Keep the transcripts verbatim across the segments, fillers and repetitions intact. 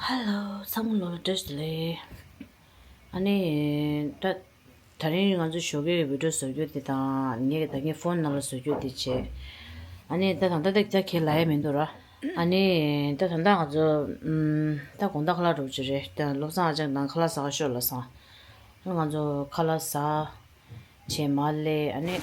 ཧེ་ལོ། ཚང་མ་ལོ་ལ་བཀྲ་ཤིས་བདེ་ལེགས། ཨ་ནི། ད། ད་རིང་ང་ཚོ་ཞོགས་ཀའི་བི་ཌིའོ་བཟོ་རྒྱུ་དེ་དང་། ངས་ད་ངའི་ཕོན་ནང་ལ་བཟོ་རྒྱུ་དེ་བྱས། ཨ་ནི་ད་ད་ལྟ་དེ་ད་ཁས་ལ་ཡ་མི་འདུག་ར། ཨ་ནི་ད་ད་ལྟ་ང་ཚོ་ཨམ། ད་དགོང་དག་ཁ་ལག་འགྲོ་རྒྱུ་རེད། ད་བློ་བཟང་ཨ་ཅག་ནང་ཁ་ལག་ཟ་ག་ཤོག་ལབ་སོང་། ང་ཚོ་ཁ་ལག་ཟ། བྱེ་མ་ལེ། ཨ་ནི།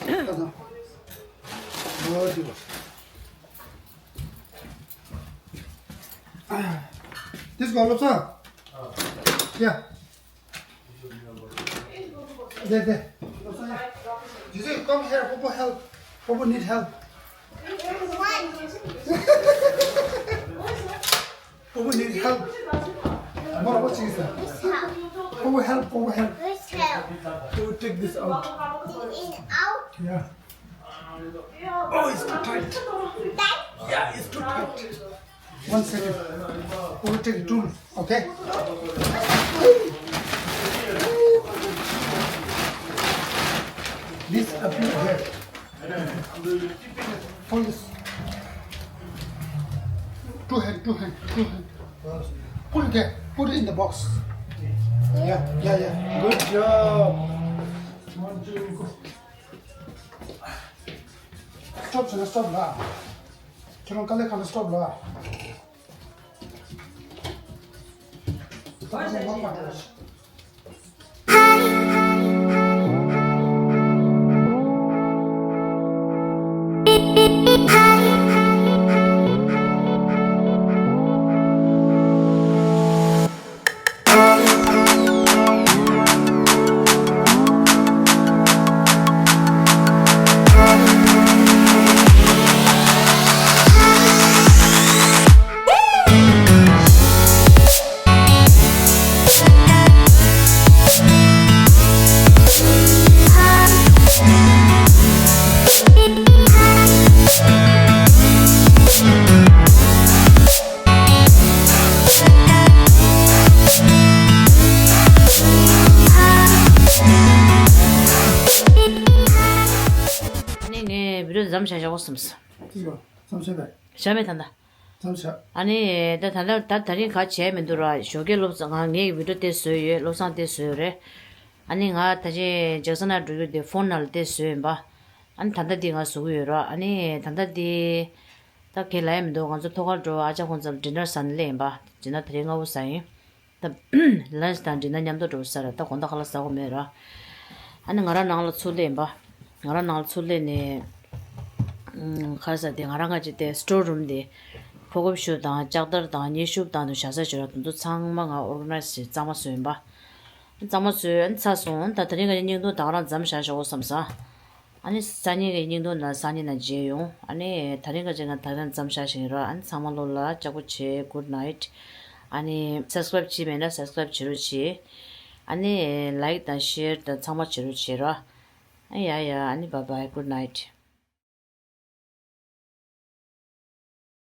This go, བློ་བཟང་། Yeah. There, there. བློ་བཟང་། You see, come here, Popo help. Popo need help. Popo need help. What, what is that? Popo help, Popo help. Which help? Popo take this out. Take it out? Yeah. Oh, it's too tight. Tight? Yeah, it's too tight. One second. Popo take it too. Okay? This up here. Hold this. Two hand, two hand, two hand. Put it there. Put it in the box. Yeah, yeah, yeah. Good job. One, two, go. Stop, stop, stop. Stop. ནི་ངས་བི་ཌིའོ་མཚམས་བཞག་བཞག་གོ་བསམ་སོང་། ཅི་ཡོད། མཚམས་བཞག་པས། བཞག་མེད་ད་ལྟ། མཚམས་བཞག་ཨ་ནི་ད་ད་ལྟ་ད་ད་རིང་ག་བྱས་མི་འདུག་ར། ཞོགས་ཀས་བློ་བཟང་ང་ངས་བི་ཌིའོ་དེ་བཟོས་ཡོད། བློ་བཟང་དེ་བཟོས་ཡོད་རེད། ཨ་ནི་ང་ད་ཅི་ཇེག་སན་ན་འགྲོ་རྒྱུ་དེ་ཕོན་ནང་ལ་དེ་བཟོས་ཡིན་པ། ཨ་ནི་ད་ལྟ་འདི་ང་བཟོ་གི་ཡོད་ར། ཨ་ནི་ད་ལྟ་འདི་ད་ག་ལ་ཡ་མི་འདུག་ང་ཚོ་ཐོག་ཁར་འགྲོ། ཨ་ཅག་ཁོང་ཚོ་ལ་ཌི་ནར་ཟ་ནས་སླེབས་ཡིན་པ། ཌི་ནར་དེ་རིང་སྔ་པོ་ཟ་ཡིན། ད་ལན་ཆི་དང་ཌི་ནར་མཉམ་དུ་འགྲོ་ས་ར། ད་དགོང་དག་ཁ་ལག་ཟ་དགོས་མེད་ར། ཨ་ནི་ང་རང་ནང་ལ་ཚུར་སླེབས་ཡིན་པ། ང་རང་ནང་ལ་ཚུར་སླེབས་ནས། ཨུམ། ག་རེ་ཟེར་དེ། ང་རང་ག་ཅིག་དེ་སི་ཊོར་རུམ་དེ། ཕོ་ཁབ་ཤུབས་དང་ལྕགས་དར་དང་མཉེན་ཤུབས་དང་དུ་བཞག་ས་བྱོས་ར། དེ་ཚོ་ཚང་མ་ང་ཨོར་ག་ནའི་ཛི་བྱས་གཙང་མ་བཟོས་ཡིན་པ། གཙང་མ་བཟོས། ཨ་ནི་ཚར་སོང་། ད་དེ་རིང་ག་ཅིག་བརྙན་ཐུང་ད་ག་རང་མཚམས་བཞག་བཞག་གོ་བསམ་སོང་། ཨ་ནི་སང་ཉིན་གྱི་བརྙན་ཐུང་ནང་སང་ཉིན་ནང་མཇལ་ཡོང་། ཨ་ནི་ད་རིང་ག་ཅིག་ང་ད་རང་མཚམས་བཞག་བཞིན་ར། ཨ་ནི་ཚང་མ་ལོ་ལ་ལྕགས་པོ་བྱེད། Good night། ཨ་ནི་སབ་སི་ཀ་རབ་བྱས་མེད་ན་སབ་སི་ཀ་རབ་བྱེད་རོགས་བྱེད། ཨ་ནི་ལའིཀ་དང་ཤེར་དང་ཚང་མ་བྱེད་རོགས་བྱེད་ར། ཨ་ཡ་ཡ། ཨ་ནི་bye bye, good night།